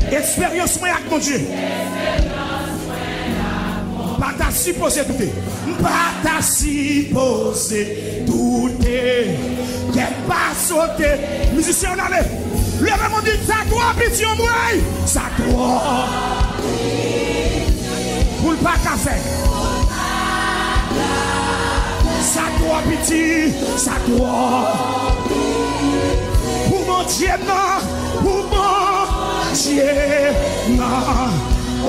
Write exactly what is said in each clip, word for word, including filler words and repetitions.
Eksperyans mwen ak Bondye. Pa ta sipoze doute. M pa ta sipoze doute. Kè m pa sote. Mizisyen, ann ale. Leve men w, di, sa twò piti, anmwey. Sa twò. Pou l pa ka fè. Sa twò piti, sa twò. Pou Bondye m nan, pou Bondye m nan.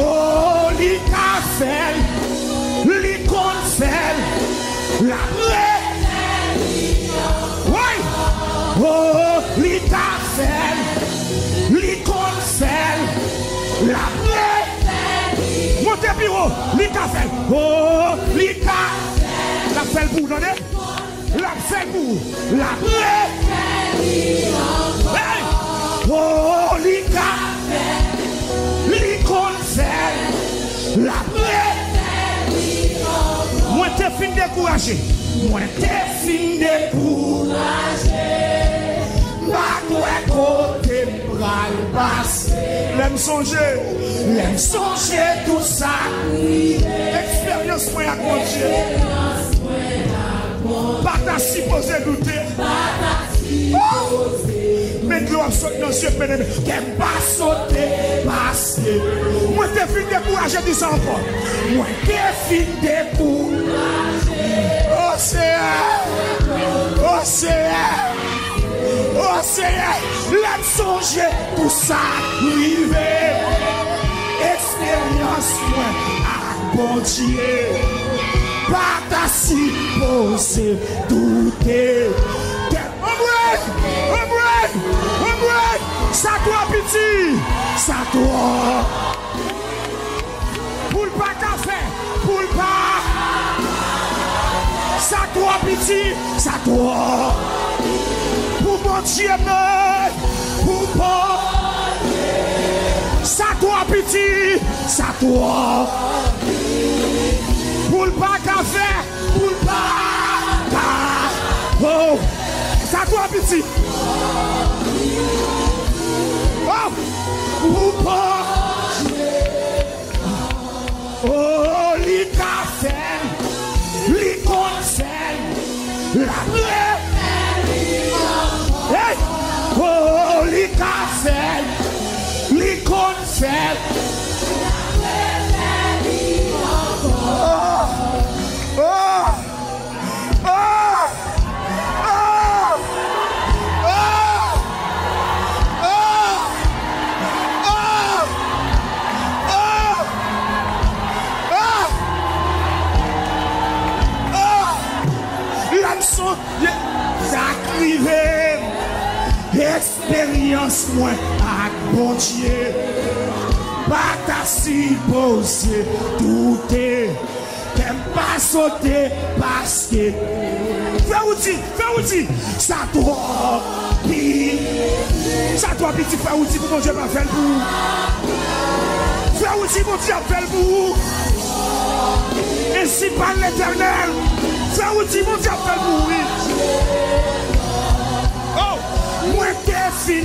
O, li ka fè l, li konn fè l. L ap re-, woy! O, li ka fè l, li konn fè l. L ap re-, monte pi wo, li ka fè l. O, li ka, l ap fè l pou w, tande. L ap fè l pou ou. L ap re-, hey! O, li ka, li konn fè l. L ap re-, mwen te fin dekouraje. Mwen te fin dekouraje. M pa t wè kote m pral pase. Lè m sonje, lè m sonje tout sa k rive. Eksperyans mwen ak Bondye. Pa ta sipoze doute. Men dlo ap sot nan zye m, men kè m pa sote, paske mwen te fin dekouraje, di sa ankò. Mwen te fin dekouraje. O Seyè, o Seyè, o Seyè, lè m sonje tout sa k rive. Eksperyans mwen ak Bondye. Pa ta sipoze doute. Anmwey! Anmwey! Anmwey! Sa twò piti! Sa twò! Pou l pa ka fè! Pou l pa! Sa twò piti! Sa twò! Pou Bondye m nan! Pou Bondye! Sa twò piti! Sa twò! Pou l pa ka fè! Pou l pa ka. Oh, sa twò piti. Oh, pou Bondye. Oh, li ka fè l, li konn fè l. L ap re-, hey! Oh, li ka fè l, li konn fè l. Oh, oh. Lè m sonje sa k rive m, eksperyans mwen ak Bondye, pa ta sipoze doute. Kè m pa sote, paske frè Woody, frè Woody, sa twò pi-, sa twò piti, frè Woody, pou Bondye pa fè l pou ou. Frè Woody, Bondye ap fè l pou ou. Ensi pale Letènèl. Frè Woody, Bondye ap fè l pou ou, wi. Oh, mwen te fin